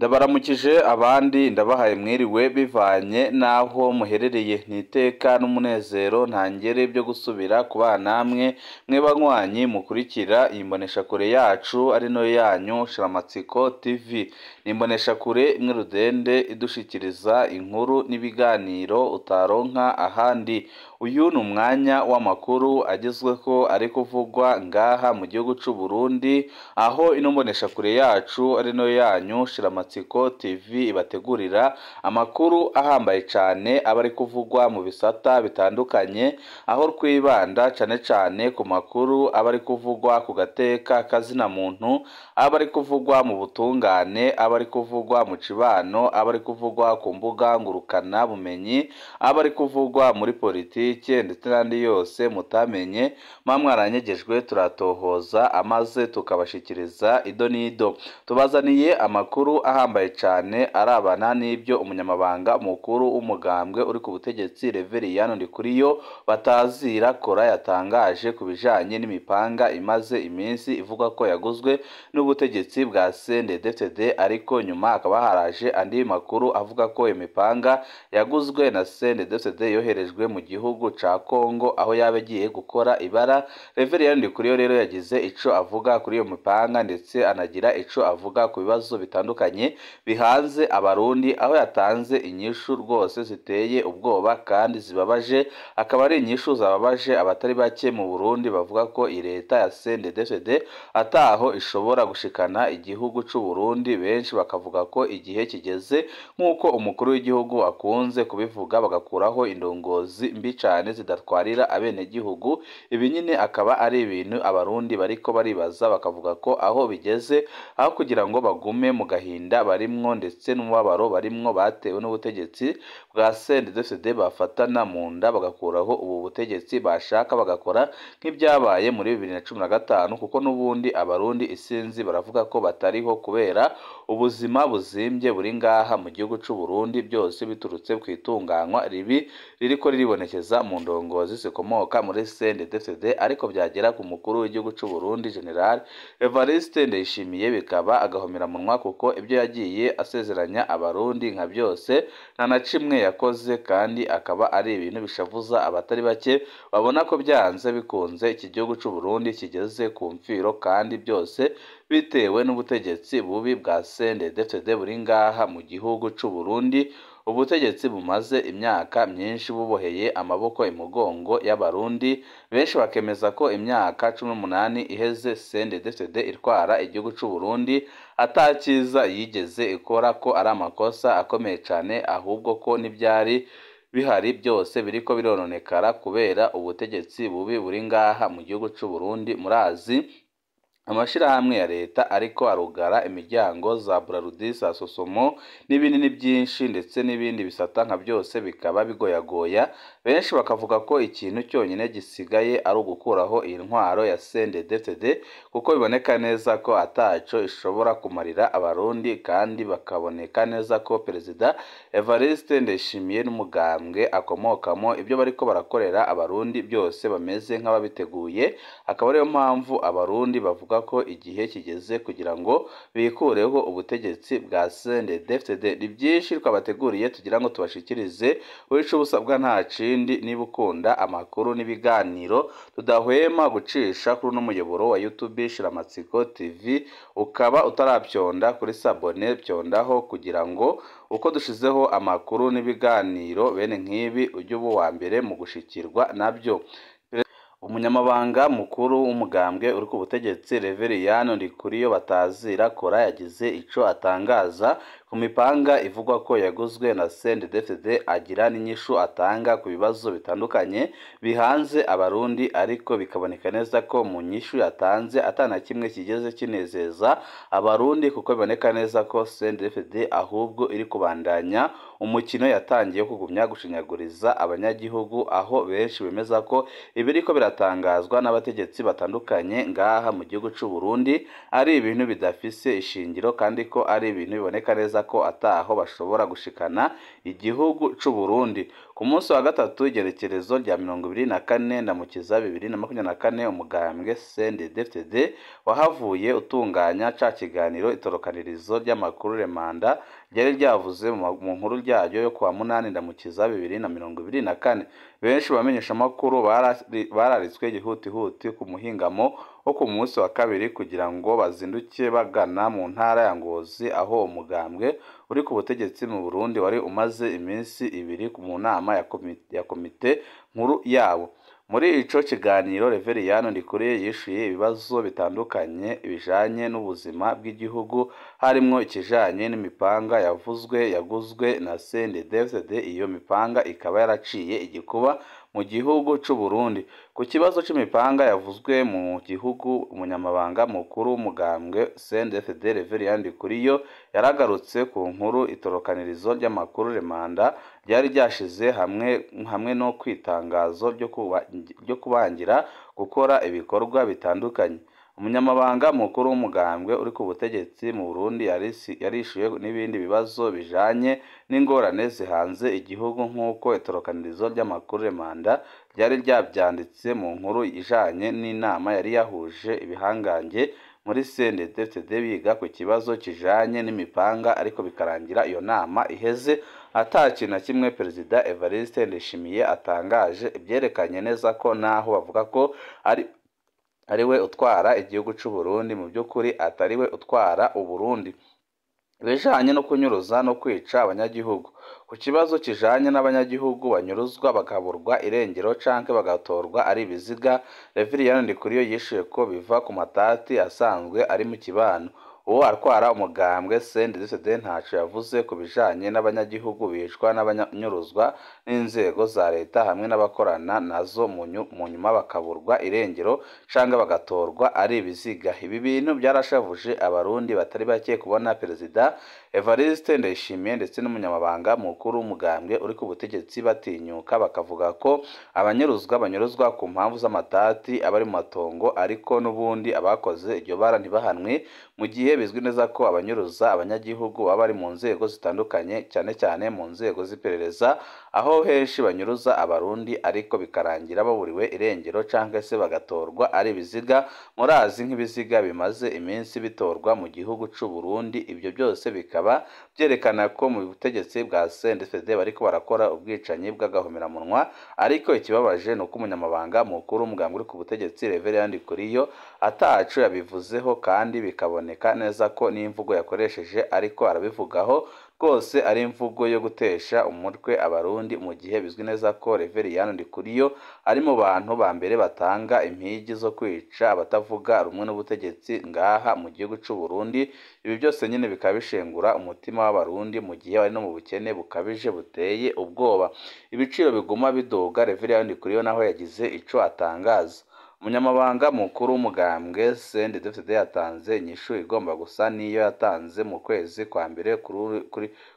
Ndabaramukije abandi ndabahaye mwiriwe bivanye n'aho muherereye, ni iteka n'umunezero ntangere byo gusubira kubana namwe mwe banywanyi mukurikira iyi mboneshakure yacu ari nayo yanyu Shiramatsiko TV. Ni imboneshakure imwe rudende idushikiriza inkuru n'ibiganiro utaronka ahandi. Uyu ni umwanya w'amakuru agezweho ari kuvugwa ngaha mu gihugu c'u Burundi, aho ino mboneshakure yacu ari nayo yanyu Shiramatsiko TV ibategurira amakuru ahambaye cane aba ari kuvugwa mu bisata bitandukanye, aho twibanda cane cane ku makuru aba ari kuvugwa ku gateka kazina muntu, aba ari kuvugwa mu butungane, aba ari kuvugwa mu cibano, aba ari kuvugwa ku mbuga ngurukana bumenyi, aba ari kuvugwa muri politike ndetse n'andi yose mutamenye muba mwaranyegejwe, turatohoza amaze tukabashikiriza ido n'ido. Tubazaniye amakuru ahambaye cane arabana n'ibyo umunyamabanga mukuru w'umugambwe uri ku butegetsi Reveriyani Ndikuriyo batazira kora yatangaje ku bijanye n'imipanga imaze iminsi ivuga ko yaguzwe n'ubutegetsi bwa CNDD-FDD, ariko nyuma hakaba haraje andi makuru avuga ko iyo mipanga yaguzwe na CNDD-FDD yoherejwe mu gihugu ca Kongo aho yaba agiye gukora ibara. Reveriyani Ndikuriyo rero yagize ico avuga kuri iyo mipanga ndetse anagira ico avuga ku bibazo bitandukanye bihanze Abarundi, aho yatanze inyishu rwose ziteye ubwoba kandi zibabaje, akaba ari inyishu zababaje abatari bake mu Burundi bavuga ko iyi leta ya CNDD-FDD ataho ishobora gushikana igihugu c'u Burundi. Benshi bakavuga ko igihe kigeze nk'uko umukuru w'igihugu akunze kubivuga, bagakuraho indongozi mbi cane zidatwarira abenegihugu. Ibi nyine akaba ari ibintu Abarundi bariko baribaza, bakavuga ko aho bigeze aho kugira ngo bagume mu gahinda barimwo ndetse n'umubabaro barimwo batewe n'ubutegetsi bwa CNDD-FDD, bafatana mu nda bagakuraho ubu butegetsi bashaka bagakora nk'ibyabaye muri 2015, kuko n'ubundi Abarundi isinzi baravuga ko batariho kubera ubuzima buzimbye buri ngaha mu gihugu c'u Burundi, byose biturutse ku itunganywa ribi ririko riribonekeza mu ndongozi zikomoka muri CNDD-FDD, ariko byagera ku mukuru w'igihugu c'u Burundi General Evariste Ndayishimiye bikaba agahomeramunwa, kuko ibyo yagiye asezeranya Abarundi nka byose nta na kimwe yakoze, kandi akaba ari ibintu bishavuza abatari bake babona ko byanze bikunze iki gihugu c'u Burundi kigeze ku mfiro, kandi byose bitewe n'ubutegetsi bubi bwa CNDD-FDD buri ngaha mu gihugu c'u Burundi, ubutegetsi bumaze imyaka myinshi buboheye amaboko imugongo y'Abarundi. Benshi bakemeza ko imyaka 18 iheze CNDD-FDD itwara igihugu c'u Burundi atakiza yigeze ikora, ko ari amakosa akomeye cane, ahubwo ko n'ivyari bihari byose biriko birononekara kubera ubutegetsi bubi buri ngaha mu gihugu c'u Burundi. Murazi amashirahamwe ya leta ariko arugara imiryango za Brarudi, za Sosomo n'ibinini byinshi ndetse n'ibindi bisata nka byose bikaba bigoyagoya. Benshi bakavuga ko ikintu cyonyine gisigaye ari ugukuraho iyi ntwaro ya CNDD-FDD, kuko biboneka neza ko ataco ishobora kumarira Abarundi, kandi bakaboneka neza ko Perezida Evariste Ndayishimiye n'umugambwe akomokamo ibyo bariko barakorera Abarundi byose bameze nk'ababiteguye. Akaba ariyo mpamvu Abarundi bavuga ko igihe kigeze kugira ngo bikureho ubutegetsi bwa CNDD-FDD. Ni byinshi twabateguriye tugira ngo tubashikirize, wica ubusabwa nta kindi. Niba ukunda amakuru n'ibiganiro tudahwema gucisha kuri uno muyoboro wa YouTube Shiramatsiko TV, ukaba utarabyonda kuri sabone, byondaho kugira ngo uko dushizeho amakuru n'ibiganiro bene nk'ibi ujye uba uwa mbere mu gushikirwa nabyo. Umunyamabanga mukuru w'umugambwe uri ku butegetsi Reveriyani Ndikuriyo batazira kora yagize ico atangaza ku mipanga ivugwa ko yaguzwe na CNDD-FDD, agira n'inyishu atanga ku bibazo bitandukanye bihanze Abarundi, ariko bikaboneka neza ko mu nyishu yatanze atana kimwe kigeze kinezeza Abarundi, kuko biboneka neza ko CNDD-FDD ahubwo iri kubandanya umukino yatangiye kugumya gushinyaguriza abanyagihugu, aho benshi bemeza ko ibiriko biratangazwa n'abategetsi batandukanye ngaha mu gihugu c'u Burundi ari ibintu bidafise ishingiro, kandi ko ari ibintu biboneka neza ko ataho bashobora gushikana igihugu c'u Burundi. Ku munsi wa gatatu igerekerezo rya 24 Ndamukiza 2024, umugambwe CNDD-FDD wahavuye utunganya ca kiganiro itorokanirizo ry'amakuru Remanda ryari ryavuze mu nkuru ryayo yo kuwa 8 Ndamukiza 2024. Benshi bamenyesha amakuru bararitswe igihutihuti ku muhingamo wo ku munsi wa kabiri kugira ngo bazinduke bagana mu ntara ya Ngozi, aho umugambwe uri ku butegetsi mu Burundi wari umaze iminsi ibiri mu nama ya komite nkuru yabo. Muri ico kiganiro Reveriyano Ndikuriye yishuye ibibazo bitandukanye bijanye n'ubuzima bw'igihugu, harimwo ikijanye n'imipanga yavuzwe yaguzwe na CNDD-FDD, iyo mipanga ikaba yaraciye igikuba mu gihugu c'u Burundi. Ku kibazo c'imipanga yavuzwe mu gihugu, umunyamabanga mukuru w'umugambwe CNDD-FDD Reveriyano Ndikuriyo yaragarutse ku nkuru itorokanirizo ry'amakuru Remanda ryari ryashize hamwe no kwitangazo ryo kubangira gukora ibikorwa bitandukanye. Umunyamabanga mukuru w'umugambwe uri ku butegetsi mu Burundi yarishuye n'ibindi bibazo bijanye n'ingorane zihanze igihugu, nk'uko itorokanirizo ry'amakuru Remanda ryari ryavyanditse mu nkuru ijanye n'inama yari yahuje ibihangange muri CNDD-FDD biga ku kibazo kijanye n'imipanga, ariko bikarangira iyo nama iheze ata kintu na kimwe Perezida Evariste Ndayishimiye atangaje, ibyerekanye neza ko naho bavuga ko ari we utwara igihugu c'u Burundi, mu by'ukuri atari we utwara Uburundi. Ibijanye no kunyuruza no kwica abanyagihugu. Ku kibazo kijanye n'abanyagihugu banyuruzwa bakaburwa irengero canke bagatorwa ari ibiziga, Reveriyano Ndikuriyo yishuye ko biva ku matati asanzwe ari mu kibano. Uwo atwara umugambwe CNDD-FDD ntaco yavuze ku bijanye n'abanyagihugu bicwa n'abanyuruzwa n'inzego za leta hamwe n'abakorana nazo, mu nyuma bakaburwa irengero canke bagatorwa ari ibiziga. Ibi bintu byarashavuje abarundi batari bake kubona Perezida Evariste Ndayishimiye ndetse n'umunyamabanga mukuru w'umugambwe uri ku butegetsi batinyuka bakavuga ko abanyuruzwa banyuruzwa ku mpamvu z'amatati abari mu matongo, ariko n'ubundi abakoze iryo bara ntibahanwe, mu gihe bizwi neza ko abanyuruza abanyagihugu baba bari mu nzego zitandukanye, cyane cyane mu nzego z'iperereza, aho henshi banyuruza abarundi ariko bikarangira baburiwe irengero canke se bagatorwa ari ibiziga. Murazi nk'ibiziga bimaze iminsi bitorwa mu gihugu c'u Burundi. Ibyo byose bikaba byerekana ko mu butegetsi bwa CNDD-FDD bariko barakora ubwicanyi bw'agahomeраmunwa, ariko ikibabaje ni uko umunyamabanga mukuru w'umugambwe uri ku butegetsi Reveriyano Ndikuriyo ataco yabivuzeho, kandi bikaboneka neza ko n'imvugo yakoresheje ariko arabivugaho rwose ari imvugo yo gutesha umutwe abarundi, mu gihe bizwi neza ko Reveriyano Ndikuriyo ari mu bantu ba mbere batanga impigi zo kwica abatavuga rumwe n'ubutegetsi ngaha mu gihugu c'u Burundi. Ibi byose nyine bikaba bishengura umutima w'abarundi mu gihe bari no mu bukene bukabije buteye ubwoba. Ibiciro biguma biduga. Reveriyano Ndikuriyo naho yagize ico atangaza. Umunyamabanga mukuru w'umugambwe CNDD-FDD yatanze inyishu igomba gusa n'iyo yatanze mu kwezi kwa mbere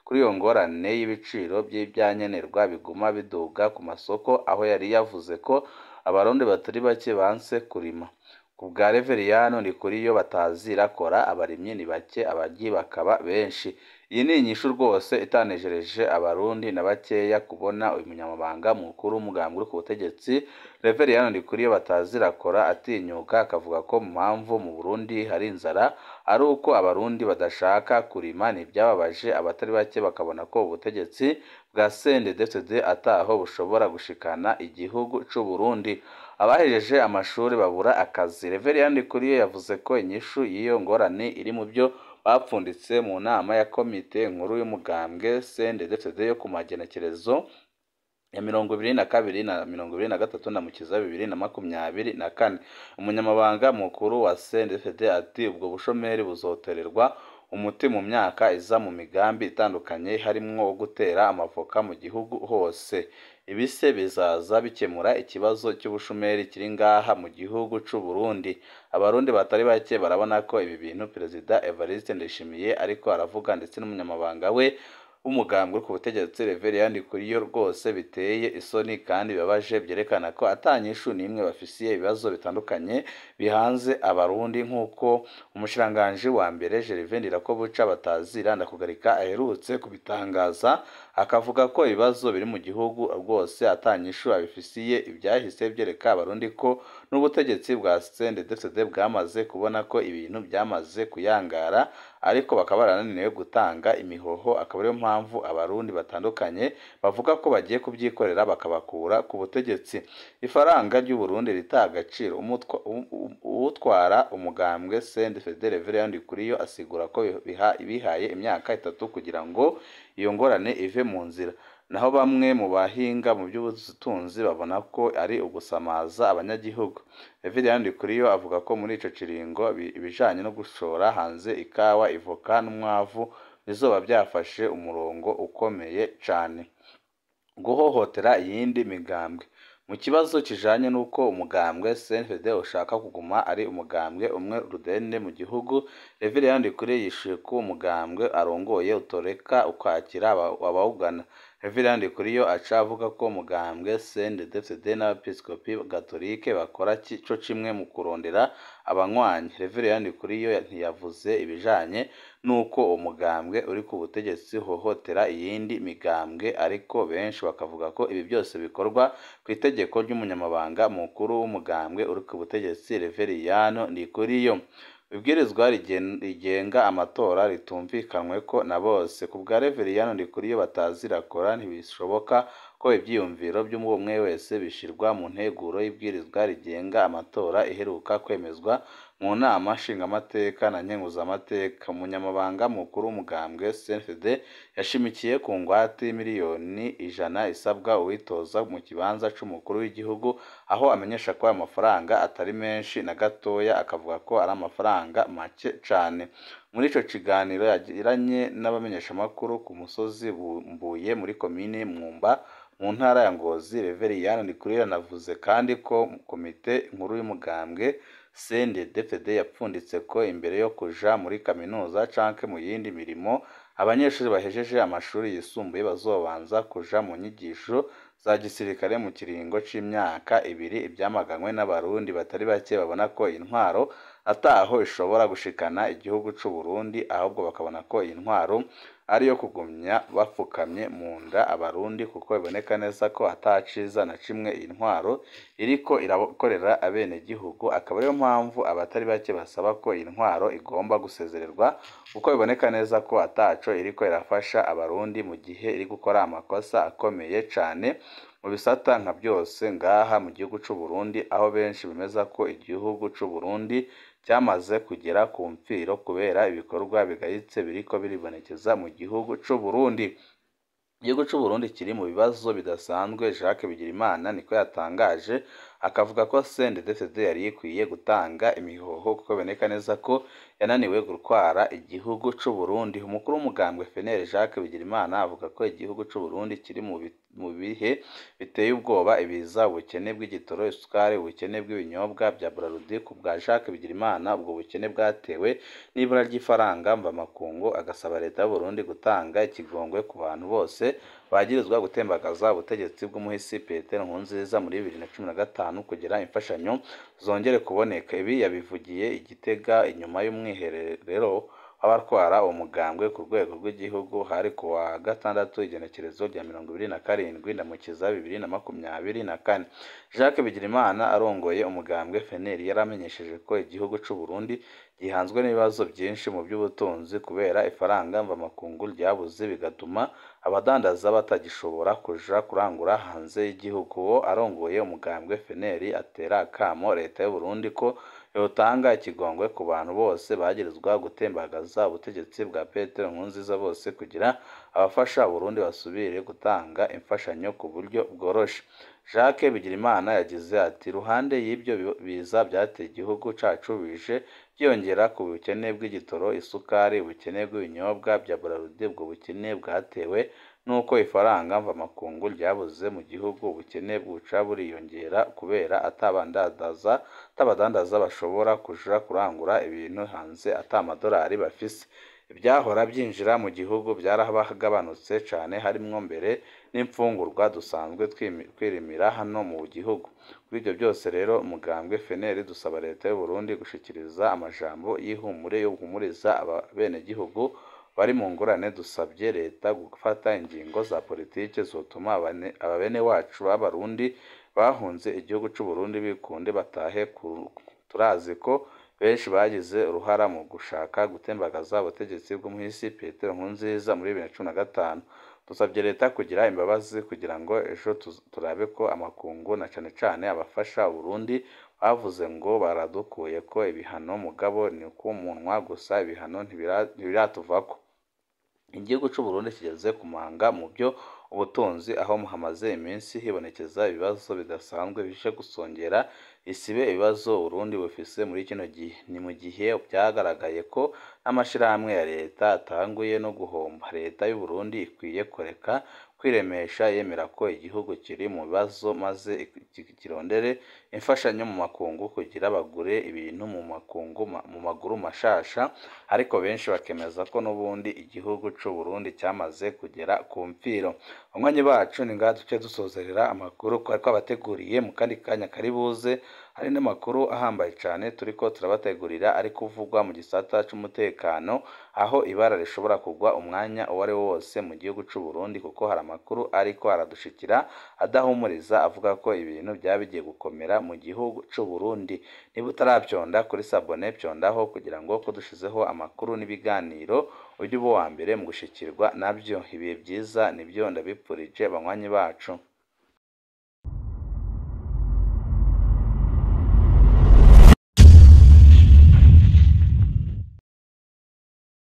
kuri iyo ngorane y'ibiciro by'ibyankenerwa biguma biduga ku masoko, aho yari yavuze ko abarundi batari bake banse kurima. Ku bwa Reveriyano Ndikuriyo batazirakora, abarimyi ni bake, abaryi bakaba benshi. Iyi ni inyishu rwose itanejereje abarundi na bakeya kubona uyu munyamabanga mukuru w'umugambwe uri ku butegetsi Reveriyano Ndikuriyo batazirakora atinyuka akavuga ko mu mpamvu mu Burundi hari inzara ari uko abarundi badashaka kurima. Ni ibyababaje abatari bake bakabona ko ubutegetsi bwa CNDD-FDD ataho bushobora gushikana igihugu c'u Burundi. Abahejeje amashuri babura akazi. Reveriyano Ndikuriyo yavuze ko inyishu y'iyo ngorane iri mu byo bapfunditse mu nama ya komite nkuru y'umugambwe CNDD-FDD yo ku magenekerezo ya 22 na 23 Ndamukiza 2024. Umunyamabanga mukuru wa CNDD-FDD ati ubwo bushomeri buzotererwa umuti mu myaka iza mu migambi itandukanye, harimwo gutera amavoka mu gihugu hose. Ibise bizaza bikemura ikibazo cy'ubushomeri kiri ngaha mu gihugu c'u Burundi. Abarundi batari bake barabona ko ibi bintu Perezida Evariste Ndayishimiye ariko aravuga ndetse n'umunyamabanga we w'umugambwe ku butegetsi Reveriyano Ndikuriyo rwose biteye isoni kandi bibabaje, byerekana ko atanyishu n'imwe bafisiye ibibazo bitandukanye bihanze abarundi, nk'uko umushikiranganji wa mbere Gervais Ndirakobuca batazira ndakugarika aherutse kubitangaza Akavuga ko ibibazo biri mu gihugu rwose atanyishu abifisiye. Ibyahise byereka Abarundi ko n'ubutegetsi bwa CNDD-FDD bwamaze kubona ko ibintu byamaze kuyangara, ariko bakaba barananiwe gutanga imihoho, akaba ariyo mpamvu Abarundi batandukanye bavuga ko bagiye kubyikorera bakabakura ku butegetsi. Ifaranga ry'u Burundi rita agaciro. Uwutwara umugambwe CNDD-FDD Reverien Ndikuriyo asigura ko bihaye imyaka 3 kugira ngo iyo ngorane ive mu nzira. Naho bamwe mu bahinga mu by'ubutunzi babona ko ari ugusamaza abanyagihugu. Reverien Ndikuriyo avuga ko muri ico kiringo ibijanye no gushora hanze ikawa, ivoka n'umwavu bizoba byafashe umurongo ukomeye cane. Guhohotera iyindi migambwe. Mu kibazo kijanye n'uko umugambwe CNDD ushaka kuguma ari umugambwe umwe rudende mu gihugu, Reverien Ndikuriyo yishuye ko umugambwe arongoye utoreka ukwakira abawugana. Reverien Ndikuriyo aca avuga ko umugambwe CNDD-FDD n'abepiskopi gatolike bakora co kimwe mu kurondera abanywanyi. Reverien Ndikuriyo ntiyavuze ibijanye n'uko umugambwe uri ku butegetsi uhohotera iyindi migambwe, ariko benshi bakavuga ko ibi byose bikorwa ku itegeko ry'umunyamabanga mukuru w'umugambwe uri ku butegetsi Reverien Ndikuriyo. Ibwirizwa rigenga amatora ritumvikanyweko na bose. Ku bwa Reverien Ndikuriyo batazirakora, ntibishoboka ko ivyiyumviro by'umwe wese bishirwa mu nteguro y'ibwirizwa rigenga amatora iheruka kwemezwa mu nama nshingamateka na nkenguzamateka. Umunyamabanga mukuru w'umugambwe CNDD yashimikiye ku ngwate miliyoni 100 isabwa uwitoza mu kibanza c'umukuru w'igihugu, aho amenyesha ko ayo mafaranga atari menshi na gatoya, akavuga ko ari amafaranga make cane. Muri ico kiganiro yagiranye n'abamenyeshamakuru ku musozi Mbuye muri komine Mwumba mu ntara ya Ngozi, Reverien Ndikuriyo yanavuze kandi ko komite nkuru y'umugambwe CNDD-FDD yapfunditse ko imbere yo kuja muri kaminuza canke mu yindi mirimo, abanyeshuri bahejeje amashuri yisumbuye bazobanza kuja mu nyigisho za gisirikare mu kiringo c'imyaka 2. Ivyamaganywe n'Abarundi batari bake babona ko intwaro ataho ishobora gushikana igihugu c'u Burundi, ahubwo bakabona ko intwaro ariyo kugumya bapfukamye mu nda Abarundi, kuko biboneka neza ko ataciza na kimwe intwaro iriko irakorera abenegihugu. Akaba ariyo mpamvu abatari bake basaba ko intwaro igomba gusezererwa, kuko biboneka neza ko ataco iriko irafasha Abarundi mu gihe iri gukora amakosa akomeye cane mu bisata nka byose ngaha mu gihugu c'u Burundi, aho benshi bemeza ko igihugu c'u Burundi cyamaze kugera ku mfiro kubera ibikorwa bigayitse biriko biribonekeza mu gihugu c'u Burundi. Igihugu c'u Burundi kiri mu bibazo bidasanzwe, Jacques Bigirimana niko yatangaje, akavuga ko CNDD-FDD yari ikwiye gutanga imihoho kuko biboneka neza ko yananiwe gutwara igihugu c'u Burundi. Umukuru w'umugambwe FNL Jacques Bigirimana avuga ko igihugu c'u Burundi kiri mu bihe biteye ubwoba: ibiza, ubukene bw'igitoro, isukari, ubukene bw'ibinyobwa bya Braludi. Ku bwa Jacques Bigirimana, ubwo bukene bwatewe n'ibura ry'ifaranga mvamakungu, agasaba leta y'u Burundi gutanga ikigongwe ku bantu bose bagirizwa gutembagaza ubutegetsi bw'umuhisi Petero Nkurunziza muri 2015 kugira imfashanyo zongere kuboneka. Ibi yabivugiye i Gitega inyuma y'umwiherero w'abatwara uwo mugambwe ku rwego rw'igihugu, hari ku wa gatandatu igenekerezo rya 27 Ndamukiza 2024. Jacques Bigirimana arongoye umugambwe FNL yaramenyesheje ko igihugu c'u Burundi gihanzwe n'ibibazo byinshi mu by'ubutunzi kubera ifaranga mvamakungu ryabuze, bigatuma abadandaza batagishobora kuja kurangura hanze y'igihugu. Uwo arongoye umugambwe FNL atera akamo leta y'u Burundi ko yotanga ikigongwe ku bantu bose bagirizwa gutembagaza ubutegetsi bwa Petero Nkurunziza bose, kugira abafasha Burundi basubire gutanga imfashanyo ku buryo bworoshe. Jacques Bigirimana yagize ati: "Ruhande y'ibyo biza byateye igihugu cacu bije byiyongera ku bukene bw'igitoro, isukari, ubukene bw'ibinyobwa bya Braludi. Ubwo bukene bwatewe n'uko ifaranga mvamakungu ryabuze mu gihugu. Ubukene buca buriyongera kubera atabadandaza bashobora kuja kurangura ibintu hanze ata amadolari bafise. Ibyahora byinjira mu gihugu byaragabanutse cane, harimwo mbere n'imfungurwa dusanzwe twirimira hano mu gihugu. Kuri ibyo byose rero, umugambwe FNL dusaba leta y'u Burundi gushikiriza amajambo y'ihumure yo guhumuriza abenegihugu bari mu ngorane. Dusabye leta gufata ingingo za politike zotuma aba bene wacu b'Abarundi bahunze igihugu c'u Burundi bikunde batahe. Turazi ko benshi bagize uruhara mu gushaka gutembagaza ubutegetsi bw'umuhisi Petero Nkurunziza muri 2015. Dusabye leta kugira imbabazi kugira ngo ejo turabe ko amakungu na cane cane abafasha Uburundi bavuze ngo baradukuyeko ibihano, mugabo ni kumunwa gusa, ibihano ntibiratuvako. Igihugu c'u Burundi kigeze ku manga mu byo ubutunzi, aho hamaze iminsi hibonekeza ibibazo bidasanzwe bije gusongera isibe ibibazo Uburundi bufise muri kino gihe. Ni mu gihe vyagaragaye ko n'amashirahamwe ya leta atanguye no guhomba. Leta y'u Burundi ikwiye kureka kwiremesha yemera ko igihugu kiri mu bibazo, maze kirondere imfashanyo mu makungu kugira bagure ibintu mu makungu mu maguru mashasha. Ariko benshi bakemeza ko n'ubundi igihugu c'u Burundi cyamaze kugera ku mfiro. Banywanyi bacu, ni ngaha duce dusozerera amakuru twari twabateguriye. Mu kandi kanya kari buze hari n'amakuru ahambaye cane turiko turabategurira ari kuvugwa mu gisata c'umutekano, aho ibara rishobora kugwa umwanya uwo ari wo wose mu gihugu c'u Burundi, kuko hari amakuru ariko aradushikira adahumuriza avuga ko ibintu byaba bigiye gukomera mu gihugu c'u Burundi. Niba utaravyonda kuri s'abonner, vyondaho kugira ngo ko dushizeho amakuru n'ibiganiro ujye uba uwa mbere mu gushikirwa navyo. Ibihe vyiza nibyo ndabipfurije, banywanyi bacu.